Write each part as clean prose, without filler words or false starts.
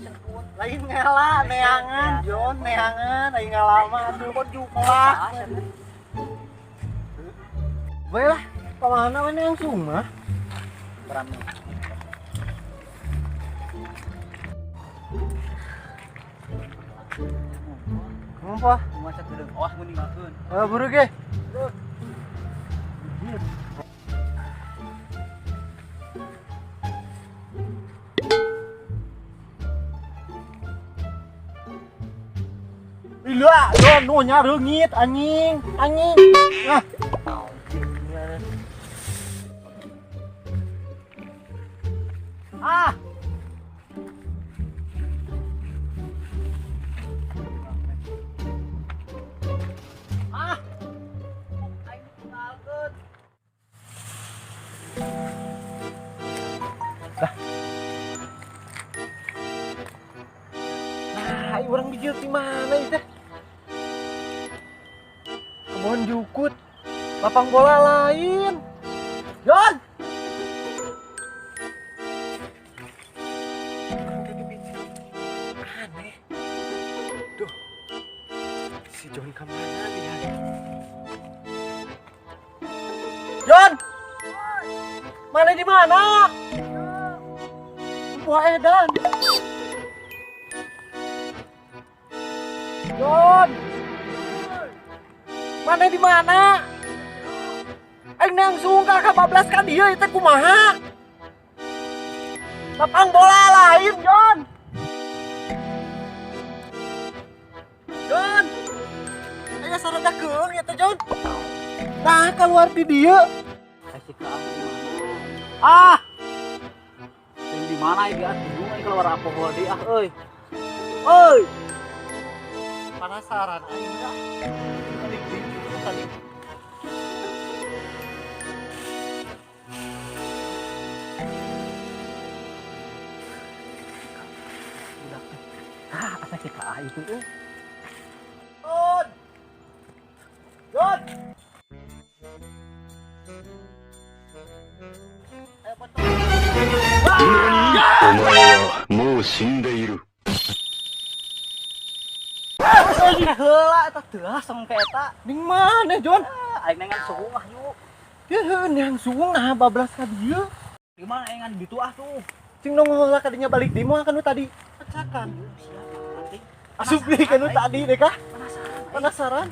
Serput. Lain ngala neangan, Jon, neangan aing ngalama aduh Kebon jukut. Wah. Bae lah, kemana mana yang sumah? Berani. Ngumpah. Cuma sakedeung awas mun ninggalkeun. Eh, buru ge. Ila, Jon, nu nya reungit anjing, anjing. Ah. Ah. Ah. Aing tinggalkeun. Nah, ai urang bijil di mana ieu teh? Kebon jukut, lapang bola lain. Jon. Urang teh dibijil. Aneh. Duh. Si Jon ka mana dia? Jon! Mana di mana? Wah, edan. Jon! Mana di mana? Aing langsung ka 14 ka dieu ieu teh kumaha? Lapang bola lain, Jon. Jon. Aya sarada keung ieu teh, Jon. Nah, keluar di dieu. Ai si Kaah di mana? Ah. Yang di mana ieu ah bingung aing keluar apa deui ah euy. Euy. Penasaran aing dah. Tadi tadi. Budak teh. Ah, asa si Kaah itu euy. Jon. Jon. Ayo potong. お前はもう死んでいる。 Heula eta teuas sampe eta. Ning mana, Jon? Ah, aing nengan suung ah yuk. Ya heuh neang suung nah bablas ka dieu. Di mana aing ngan ditu ah tuh. Cing nongol lah kadinya balik di moal kanu tadi. Pecakan. Siapa nanti? Asup deui kanu tadi deh kah? Penasaran. Penasaran?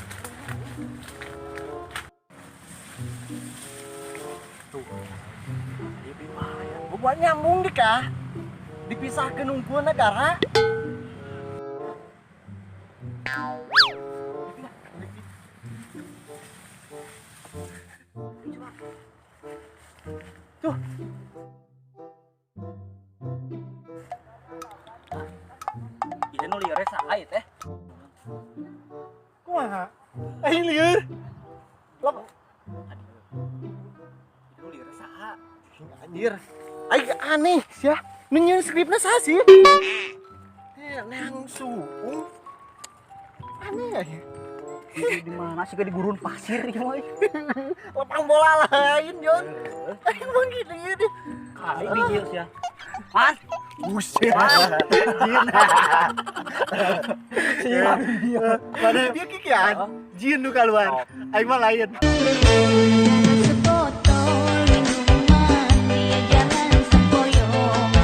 Tuh. Di mana ya? Buat nyambung deh kah? Dipisahkeun unggul negara. Tuh. Ieu nu lieur saha ieu teh? Kumaha? Aing lieur. Lop. Ieu nu lieur saha? Anjir. Aing aneh sia. Nu nyieun skripna saha sih? Eh, neang suung. Aneh ya. Di mana sih di gurun pasir ieu mah. Lapang bola lain, Jon. Aing mah gini gini. Kali bijil sia. Man, Buset. Jin. Sia. Mana dia kikian? Jin nu keluar. Aing mah lain. Sebotol minuman dia jalan sempoyongan.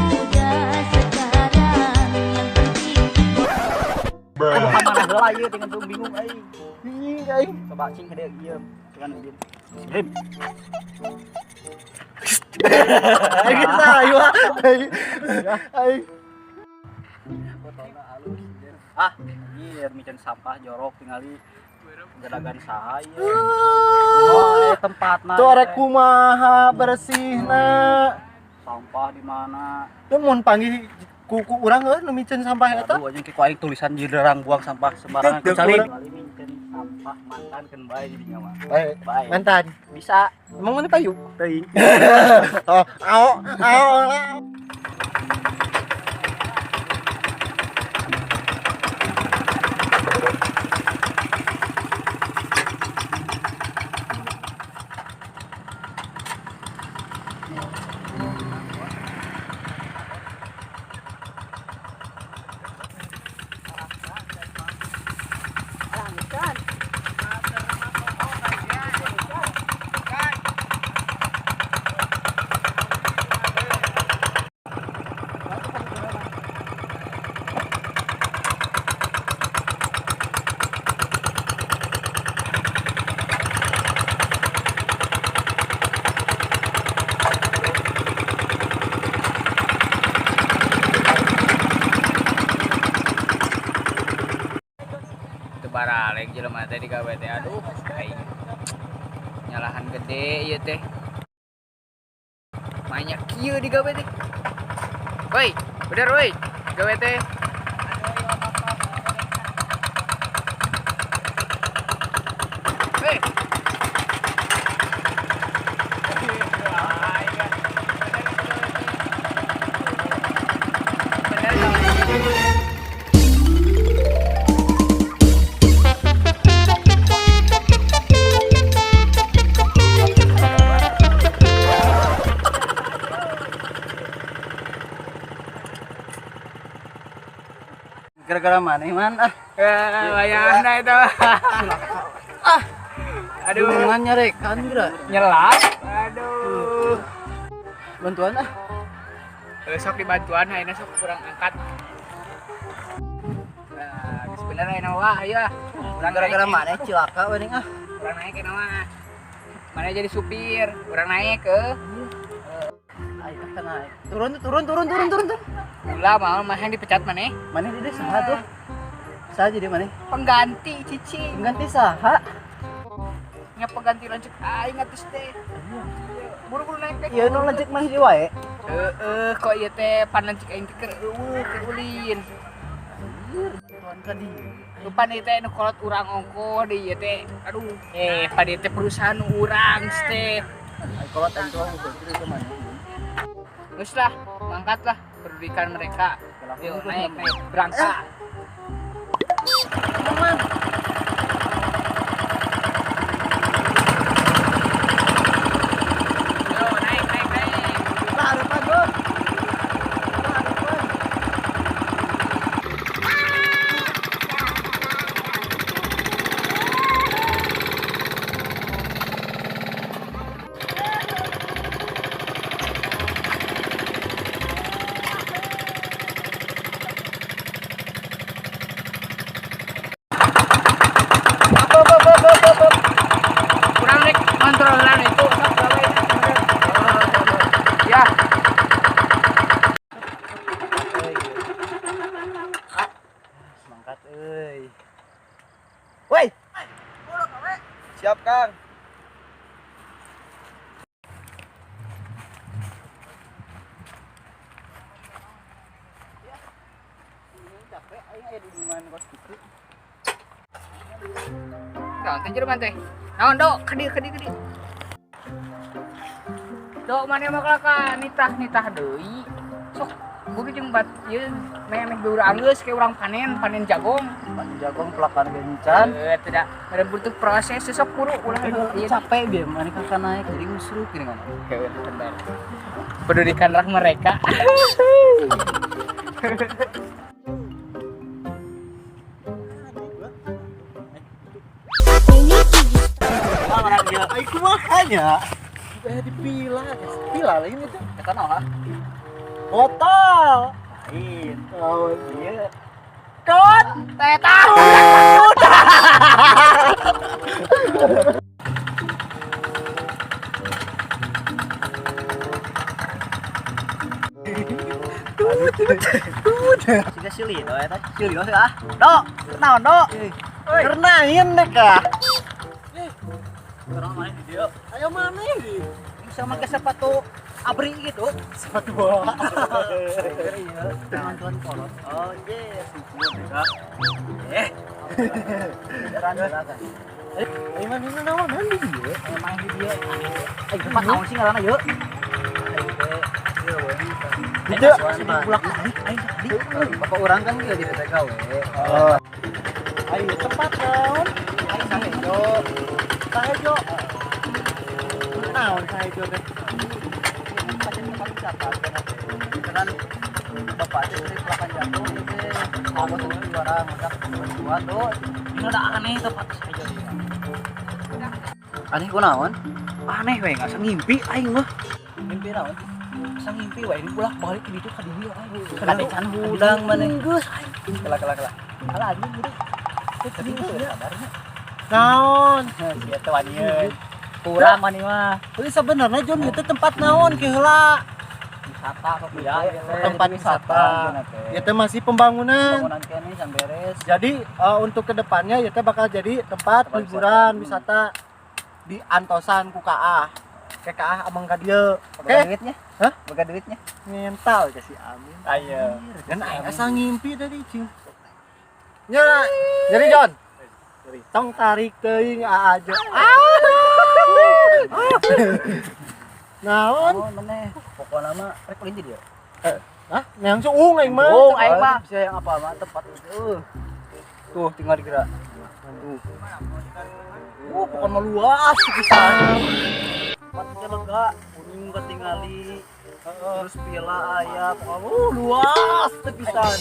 Hobi anak muda sekarang yang penting Aduh, ka mana heula ieu dengan tuh bingung aing. Bingung aing. Coba cing ka dieu ieu. Cuman ieu. Rip. Aing kita ayo. Aing. Aing. Botolna alus. Ah, anjir miceun sampah jorok tingali gadagan saha ieu. Oh, tempatna. Tuh arek kumaha bersihna. Sampah di mana? Teu mun panggih ku urang heuh nu miceun sampah eta. Aduh, anjing ku aing tulisan dilarang buang sampah sembarangan Teu kecuali kurang. miceun sampah mantan keun bae di dinya mah. Bae. Bae. Mantan. Bisa. Emang mana payu? Teuing. Oh, ao, ao, ao. Jelek jelema teh digawe teh, aduh aing. Nyalahan gede ieu teh. Banyak kieu digawe teh. Woi, bener woi. Gawe teh. Woi. Bener gawe. Gara-gara mana man ah? Wayahna itu. Ah. Aduh, Dunungan nyarekan geura. Nyelap. Aduh. Bantuan ah. Sok dibantuan ayeuna, sok kurang angkat. Nah, geus bener ayeuna wah, ayo ah. Urang Gara-gara naik, mana cilaka we ah. Urang naik ayeuna mah. Mana jadi supir, urang naik ke. Ayo kan naik. Turun turun turun turun turun turun. Ulah mau mah yang dipecat maneh. Mana di saha tuh? Saha jadi mana? Pengganti cici. Pengganti saha? Nya pengganti lanceuk aing atuh teh. Buru-buru naik teh. Iya nu lanceuk mah hiji wae. Heeh, kok ieu teh pan lanceuk aing teh keur eueuh, keur ulin. Bantuan ka dieu. Lupa nih teh nu kolot urang ongko di ieu teh. Aduh, pan ieu teh perusahaan urang teh. Ai kolot aing tuh itu ke mana? Geus lah, mangkat lah, pedulikan mereka. Yuk, naik, naik, berangkat. Yo, naik, naik, naik. Lah harapan gua. Lah harapan. Up, up, up, up, up, up. Kurang naik kontrolan itu, sok gawe. Ya. Mangkat euy. Woi. Siap, Kang. Capek aing aya dunungan kos kitu. Naon teh jelema teh? Naon, Dok? Kedi, kedi, kedi. Dok, mana mah kalaka nitah nitah deui. Sok buru jeung bat ieu meh meh beurang geus kayak urang panen, panen jagung. Panen jagung pelakan gencan. Tidak ada butuh proses, sok buru ulah ieu. Capek biar mana kakak naik jadi ngusruk gini kan. Heeh, bener. Pedulikanlah mereka. Ai kumaha nya? Dipila, pila lain itu. Eta naon ah? Botol. Lain. Oh, Iya. Tut, teh tahu. Siga si Lino eta. Si Lino sih ah. Dok, naon, Dok? Kernain deh kah? Kurang mana di dieu? Ayo mana ini? Bisa make sepatu abri gitu. Sepatu bola. Iya, nonton kolot. Oh, yes. Eh. Beneran kan. Ayo mana ini naon di dieu? Main di dieu. Eh, tempat naon sih ngaranna yeuh? Itu Bulak balik aing tadi. Bapak urang kan ieu di TKW. Oh. Ayo tempat naon? Aing sahejo. Sahejo. Naon sahejo teh? Pancen tempat wisata kan bapak teh sering pelakan jagung ieu teh. Mau tuh juara masak bantuan tuh. Ini udah aneh tempat sahejo ieu. Aneh kunaon? Aneh we enggak ngimpi aing mah. Mimpi naon? Asa ngimpi we ini bolak balik di ditu ka dieu aing. Kade can hudang maneh. Geus aing. Kela kela kela. Alah anjing udah. Tapi geus sadarnya. Naon? Sia teh wanieun. Kurang maneh mah. Tapi sebenarnya John itu tempat naon ke heula? Wisata kok ya. Tempat wisata. Ya teh masih pembangunan. Pembangunan kene can beres. Jadi untuk kedepannya ya teh bakal jadi tempat Tempat liburan wisata. wisata di antosan ku KA. Ke KA amang ka dieu. Oke. Boga duitnya? Hah? Boga duitnya? Ngental ke si Amin. Ayo. Dan aing asa ngimpi tadi cing. Nya, jadi John. Tong tarik teuing aa jo. Ah. Naon? Oh, meneh. Pokokna mah rek ulin di dieu. Hah? Neang suung aing mah. Oh, aing mah bisa yang apa mah tempat itu. Tuh tinggal digerak. Tuh. Pokoknya mah luas pisan. Tempatnya lega, kuning ketingali. Terus pila aya, pokoknya luas teu pisan.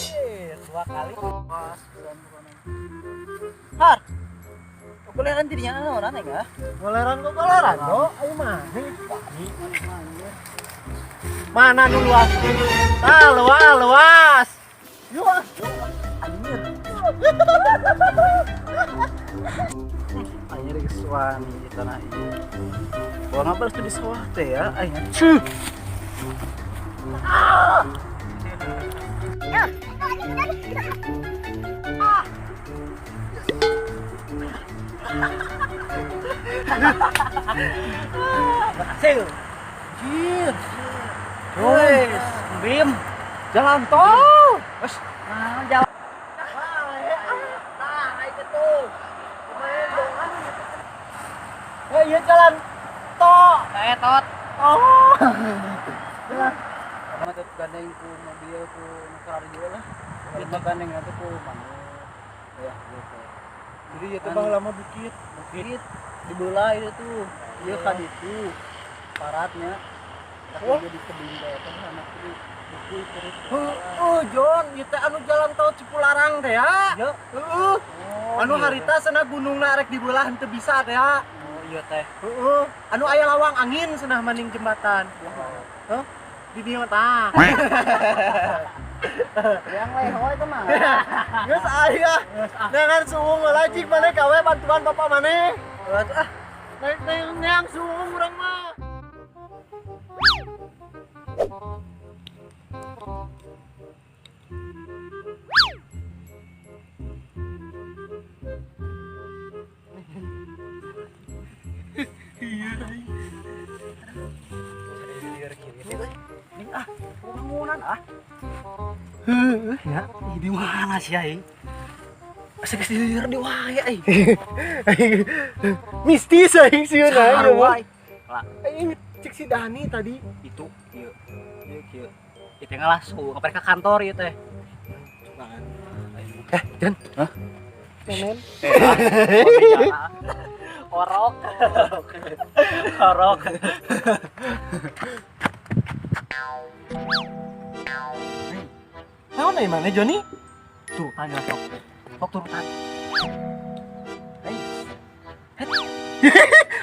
Dua kali. Luas pisan pokoknya. Har. Kuleran dirinya naon aneh enggak? Goleran kok goleran do, ayo mah. Mana nu luas? Ah, luas, luas. Yuk. Ah. Anjir. Anjir geus wani di tanah ieu. Bawa ngapal tuh di sawah teh ya, aing. Cuh. Berhasil. Anjir. Wes, bim. Jalan tol. Wes, nah jalan. Eh, iya jalan tol. Eh, tot. Oh. Karena tuh gandeng ku mobil ku Ferrari juga lah. Itu gandeng nanti ku manuk. Ya, gitu. Jadi itu bang lama bukit. Bukit dibelah itu tuh. Iya kan itu paratnya. Tapi Wah. jadi tebing teh teh anak itu buku terus. Heeh, John, ieu teh anu jalan tol Cipularang teh ya. Ya. Heeh. Oh, Anu iya. harita cenah gunungna rek dibelah henteu bisa teh ya. Oh iya teh. Heeh. Anu aya lawang angin cenah maning jembatan. Hah? Di dieu tah. Yang leho itu mah. Geus aya. Dengan suung lajik maneh kawe bantuan bapak maneh. Ah, Naik naik neang suung urang mah. ah, bangunan ah. Heuh, ya. Ih, di mana sih aing? Asa geus dilieur di wae aing. Mistis aing sieun aing. Sarua aing. Aing cek si Dani tadi. Itu ieu. Ieu kieu. Ieu teh ngalas ku kapan ka kantor ieu teh. Eh, Jan. Hah? Menen. Orok. Orok. Naon euy maneh Joni? Turutan ya sok. Sok turutan. Hei.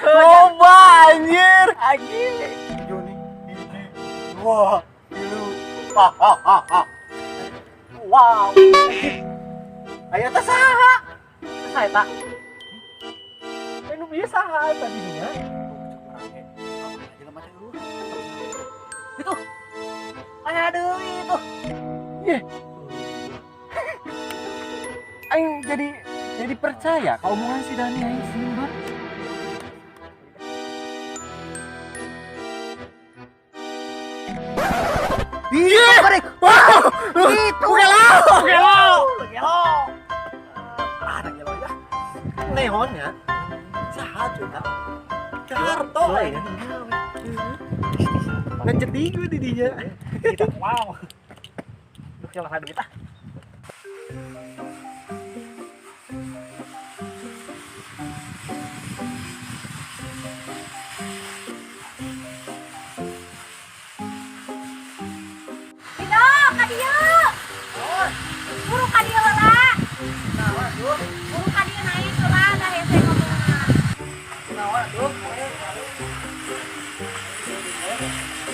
Loba anjir. Anjir. Joni hiji, dua, tilu, ha ha ha ha. Wow. Aya teh saha? Saya tak. Anu bieu saha tadi nya? Itu. Aya deui itu. Ye. Aing jadi percaya ka omongan si Dani aing sieun banget. Iya. Wow. Itu gelo. Gelo. Gelo. Ah, ada gelo ya. Nehon ya. Saha cuy Karto ya. Ngecetik gue di dinya. Kita wow. Duh, yang duit ah. Dino, ka dieu. Buru ka dieu heula. Buru ka dieu naik heula da hese ngomongna.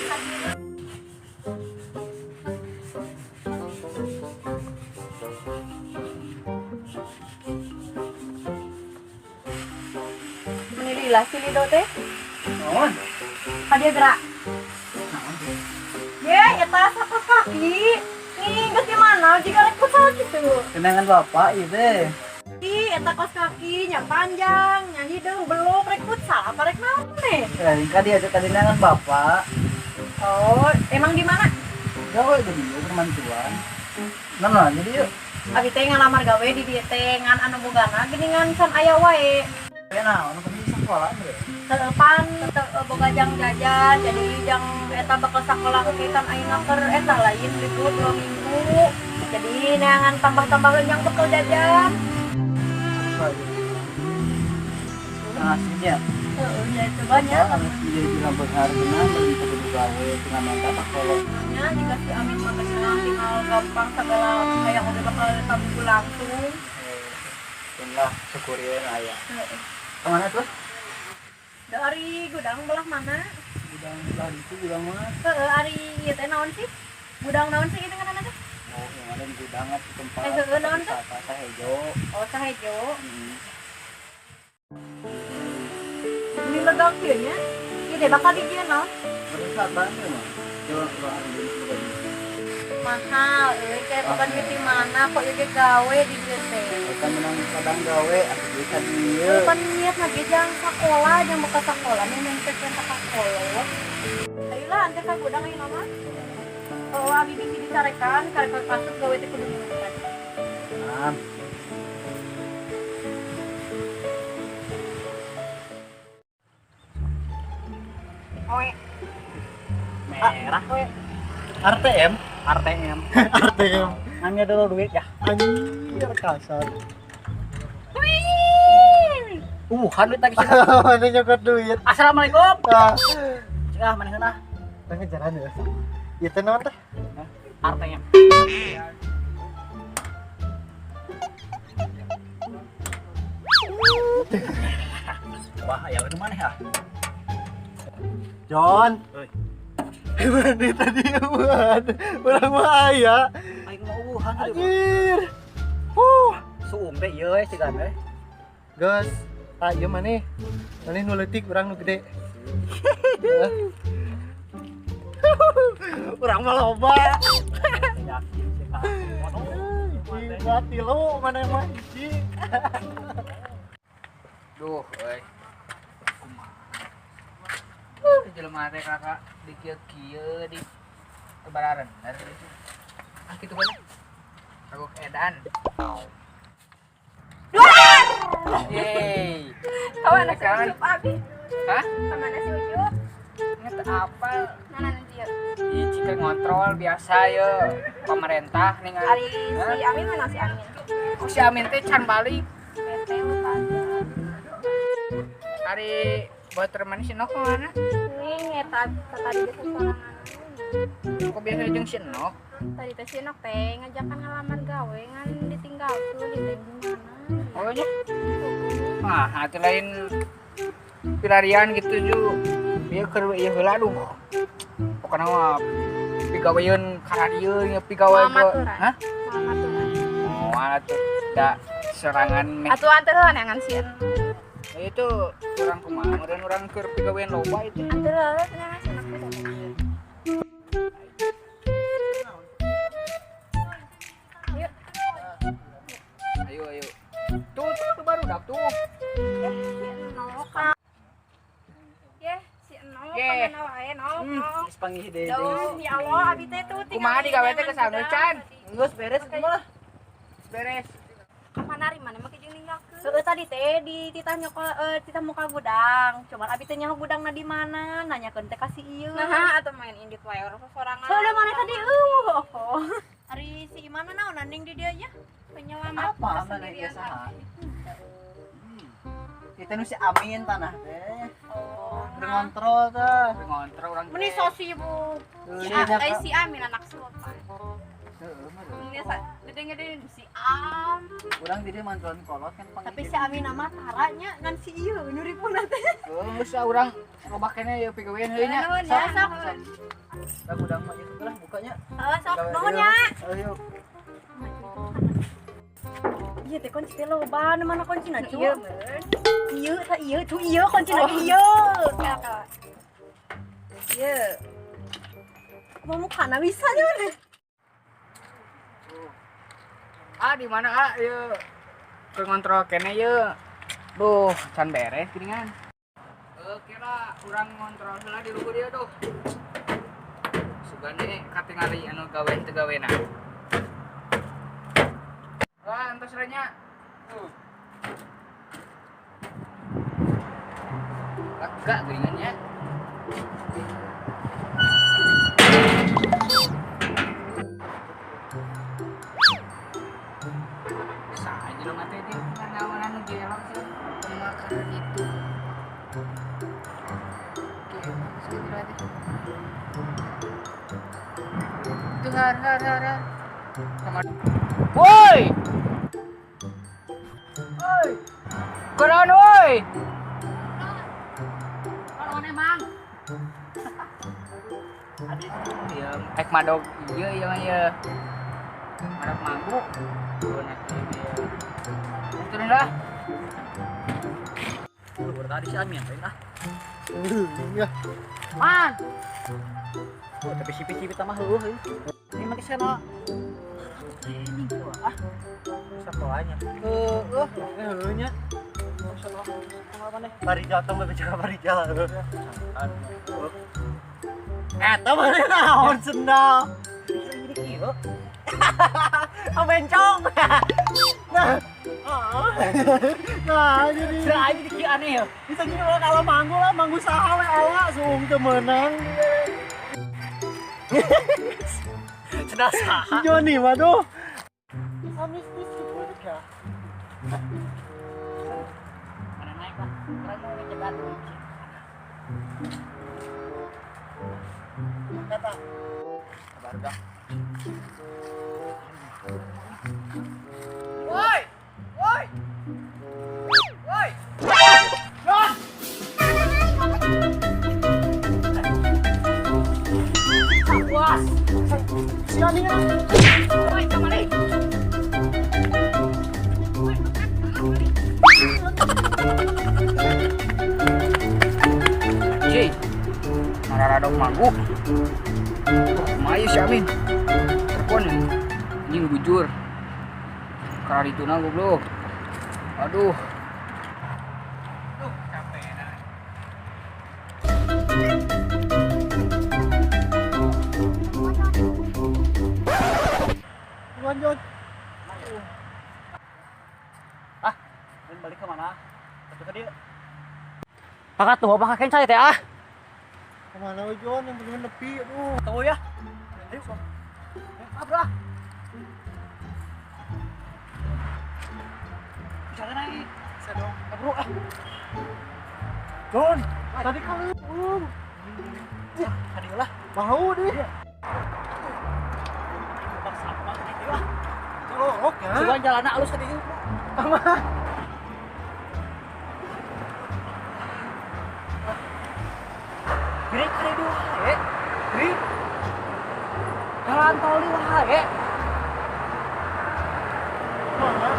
Ka dieu. Menilai si Lido teh. Naon? Ka dieu gerak. Ye, ya Eta sakas kaki. Nih, geus di mana? Jika rek futsal gitu. Kenangan bapak ieu teh. Ih, eta kos kaki nya panjang, nya hideung beluk rek futsal apa rek naon nih? Eh, kan diajak tadi nenangan bapak. Oh, emang di mana? Gawe jadi yuk permantuan. Nah, jadi yuk. Abi teh ngalamar gawe di dieu teh ngan anu bogana geuningan can aya wae. Ya nah, anu penting sekolah bre. Teu pan teu boga jang jajan, jadi jang eta bakal sakola oge kan ayeuna keur eta lain libur 2 minggu. Jadi neangan tambah-tambahan yang bekal jajan. Nah, aslinya. Heeh, ya coba nya. Anu jadi bilang beunghar geunah beli kudu gawe tinggal minta sekolah. Nya jika si Amin mah geus tinggal gampang segala kayak udah bakal tabuh langsung. Lah, syukurin aya. Heeh. Kemana terus? Dari gudang belah mana? Gudang belah itu gudang mana? Heeh, ari ieu teh naon sih? Gudang naon sih itu ngaranna teh? Oh, yang ada di gudang di tempat. Eh, heeh, naon teh? Wisata Sahejo. Oh, Sahejo. Hmm. Ini legang kieu nya. Ieu teh bakal dijieun naon? Berwisata nya mah. Coba coba ambil coba. Mahal euy, kayak bukan duit di mana kok ieu ge gawe di dieu teh. Kita menang kadang gawe atuh duit ka dieu. Pan niat lagi jang sakola, jang bekas sakola nih nempel ka sakola. Ayolah, antar ka gudang ayeuna mah. Oh, abi bisi dicarekan, karek asup gawe teh kudu ngeuneuhan. Nah, Oe, merah oe. RTM, RTM. RTM. Ngambil dulu duit ya. Anjir kasar. Kan duit lagi sih. Mana nyokot duit. Assalamualaikum. Ah, Cegah mana heuna? tengah jalan ya. Ieu teh naon teh? RTM. Wah, ya udah mana ya? John. Oi. Mana tadi eueuhan? Urang mah aya. Aing mau uwuhan tadi. Anjir. Huh. Suung teh ieu we sigan we. Geus, ah ieu maneh. Maneh nu leutik urang nu gede. Urang mah loba. Yakin sih Kak. Hiji, dua, tilu, maneh mah hiji. Duh, euy. Kumaha? Jelema teh kakak di kieu-kieu di kebararener gitu. Ah kitu bae. Kagok edan. Yeay. Kawan si Kawan. Ucup abi. Hah? Kamana si Ucup? Nget apa? Mana nanti ya? Ih, jika ngontrol biasa ye pemerintah nih kan. Ari si Amin mana si Amin? Kok si Amin teh can balik. PT lupa. Ari buat teman si Nok kemana? Nih eta tadi geus sorangan. Kok biasa jeung si Nok? Tadi teh si Nok teh ngajakan ngalamar gawe ngan ditinggalkeun di teh gimana? Oh nya. Ah, hati lain pilarian gitu ju. Ieu keur ieu heula duh. Pokona mah pigaweun ka dieu nya pigawe Moal maturan. Hah? Moal maturan. Moal atuh da serangan meh. Atuh anteur heula neangan si Nok. Itu urang kumaha meureun urang keur pigawean loba itu. Anteur heula neangan si Nok teh. Yuk. Ayo ayo. Tuh tuh, tuh baru dak tuh. Eh, si Nok. Yeh, si Nok Yeh. kamana wae Nok. Hmm. Nok. Geus panggih deui. Duh, ya Allah, abi teh tuh tinggal Kumaha digawe teh geus anu can? Geus beres kumaha lah. Beres. Mana ari mana make jeung ninggalkeun. Heeh, tadi teh di titah nyoko titah muka gudang. Cuman abi teh nyaho gudangna di mana, nanyakeun teh ka si ieu. Nah, atau main indit wae orang sorangan. Soalnya mana tadi eueuh. Oh. Ari si Imana naon ning di dieu nya? Penyelamat Apa mana ieu kesendirian saha? Kita nu si Amin tanah teh. Oh. Udah ngontrol teh. Ngontrol urang. Meni teh. so sibuk. Si, Heuh, A, eh, si Amin anak sultan. Heeh, mah. Ini gede-gede si Am. Urang jadi mantuan kolot kan panggil. Tapi si Amin nama taranya ngan si ieu nyuripuna teh. Heuh, geus ah, urang loba keneh ieu pigawean heuy nya. Nuhun ya, Sok, nuhun. Lah gudang mah itu lah bukanya. Heeh, sok nuhun ya. Ayo. Iya teh kunci teh loba, nu mana kuncina cu? Iya, Ieu tah ieu cu ieu kuncina ieu. Iya. Mau mukana bisa nya mana? Ah, di mana ah? Ieu keur ngontrol keneh ieu. Duh, can beres geuningan. Oke lah, urang ngontrol heula di luhur ieu duh. Sugane katingali anu gawe teu gawena. Wah, entos nya. Tuh. Lega geuningan nya. Bisa aja lo mati di mana-mana nu gelok sih makanan itu. Gelok sih berarti. Itu har har har har. Sama. Woi. Woi. Kunaon woi? Kunaon emang? Iya, ek madog ieu ieu mah ieu. Madog mabuk. Tuh naik ieu. Turun lah. Lu baru tadi si Amin lain ah. Ya. Man. Oh, tapi sipit-sipit mah heueuh euy. Ini mah sana. Training tuh ah. Sekolahnya. Heueuh. Heueuh nya. Apa nih? Parijal tong bicara Parijal. Eta mana naon sendal. Jadi kieu. Oh bencong. Nah. Nah, jadi Sudah aja jadi kieu aneh ya. Bisa jadi orang kalah manggu lah, manggu saha we ala suung teu meunang. Sudah saha. Si Joni mah tuh. Mistis gitu ya. Mana naik lah. Orang mau ngejegat dulu. Kata Sabar dah. Woi! Woi! Woi! Puas. si Joni mah. Woi, kemana? Ci, mararadok manggu. Kumaha si Amin? Telepon anjing bujur. Karituna goblok. Aduh. Duh, capek nah. Buruan Jon. Ah, dan balik ke mana? Satu ke dia. Pakat tuh, pakat kencai teh ah. Kemana we Jon yang bener nepi aduh. Tahu ya. Ayo, sok. Abra. Jangan naik. Bisa dong. Bro, ah. Jon, tadi kalau belum. Ya, tadi lah. Bau deh. Bak sampah gitu ah. Colok ya. Cuman jalanna alus ka dieu. Sama. Gede kali dua wae. Gede. Jalan tol di wae. Mana?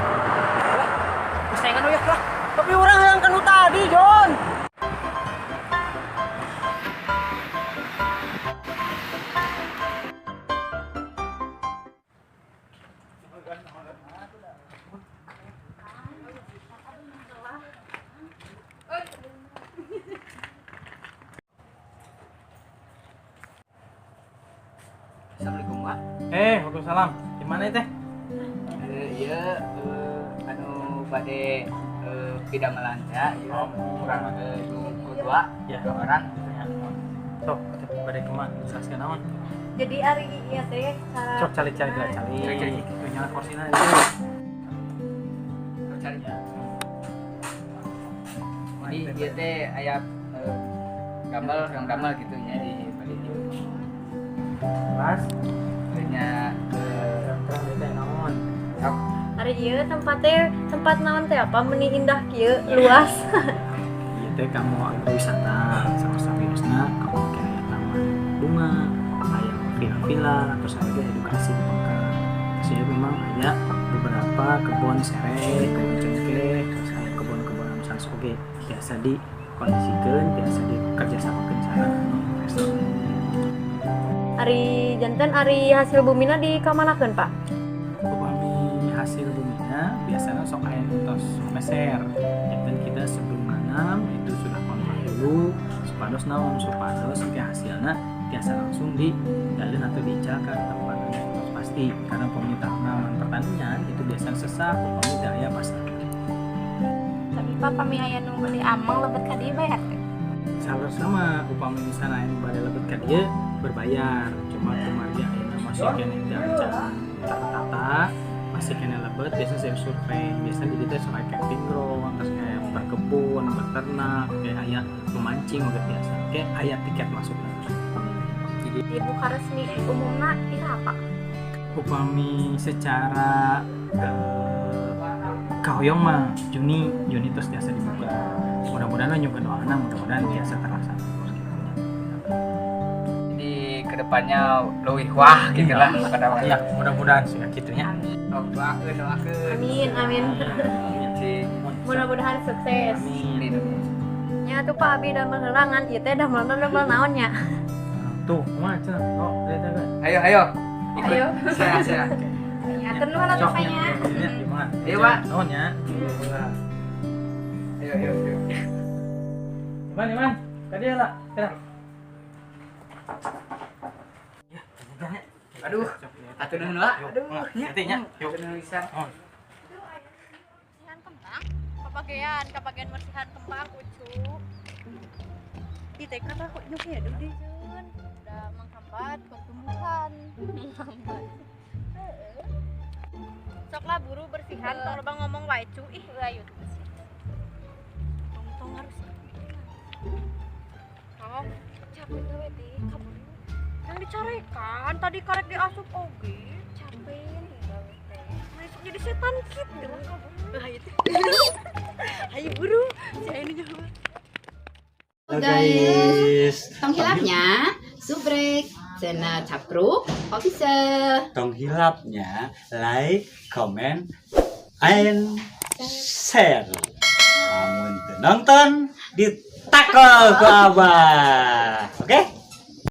Kusengan we lah. Tapi orang yang kanu tadi, Jon. Assalamualaikum, Pak. Waalaikumsalam. Gimana teh? Iya, anu bade pidamelan ya, ieu Oh. kurang dua, Ya. dua orang. Sok, bade kumaha? Jelaskeun naon? Jadi ari ieu teh cara Sok cari-cari lah, cari. Cari-cari. Tuh nyala kursina. Cari. Jadi ieu teh aya gambar, yang gambar gitu nya di balik ieu. Mas, Nya terang teh naon? sok Ari ieu tempat teh tempat naon teh apa meni indah kieu luas. Ieu teh kamu agrowisata, sama-sama kamu kayak taman bunga, aya villa-villa, terus ada edukasi di Pengkar. Terus ya memang ada beberapa kebun sereh, kebun cengkeh, terus aya kebun-kebun anu sanes oge biasa dikondisikeun, biasa dikerjasamakeun sareng anu investor. Ari janten ari hasil bumina dikamanakeun, Pak? Upami hasil buminya biasanya sok aya nu tos meser. Janten kita sebelum nanam itu sudah kontrak dulu supados naon, supados engke hasilna tiasa langsung di dalin atau diicakan tempat anu tos pasti, karena upami tanaman pertanian itu biasanya sesak upami teu aya pasar. Tapi, Pak, pami aya nu meuli ameng lebet ka dieu bayar teh? Sama upami misalnya aya nu bade lebet ka dieu berbayar, cuma kumargi ayeuna masih keneh teu acan tertata, masih keneh lebet. Biasanya saya survei, biasanya di dieu sok aya camping ground, terus kayak berkebun, beternak, kayak aya memancing oge biasa, kayak aya tiket masuk. Jadi Dibuka resmi umumna iraha, Pak? Upami secara kahoyong mah Juni, Juni terus biasa dibuka. Mudah-mudahan juga doana mudah-mudahan biasa terlaksana terus gitu nya. Jadi kedepannya lebih wah gitu lah pada Ya, mudah-mudahan sih gitu nya. Oh, doakeun, doakeun. Amin, amin. Cing. Mudah-mudahan sukses. Amin. Nya tuh, Pak, abi damel heula ngan ieu teh damelna damel naon nya? Tuh, kumaha cenah? Oh, lihat aja. Ayo, ayo. Ikut. Ayo. Saya, saya. Ya, nuhun atuh, Sok, Pak, nya. nya, gimana? Ayo, Pak. Nuhun ya. Ayo, ayo, ayo. Iman, Iman. Tadi lah. Kira. Ya, jajan. Aduh, atuh nuhun lah. Aduh, nya. Nya. Yuk. Atur nuhun pisan. Oh. Bersihan kembang. Kapagean, kapagean bersihan kembang ucu. Di TK tah kok nyok ya deh. Udah menghambat pertumbuhan. Menghambat. Sok lah buru bersihan, tong loba ngomong wae cu ih. Ayo. Tong harus. Oh, capek gawe teh kabur. Yang dicarekan tadi karek diasup oge. Capek nih gawe teh. Besok jadi setan gitu. Lah itu. Ayo buru, saya ini nyawa. Halo guys, tong hilapnya subrek, channel Capruk Official. Tong hilapnya like, comment, and share. Lamun teu nonton, ditakol ku abah. Oke?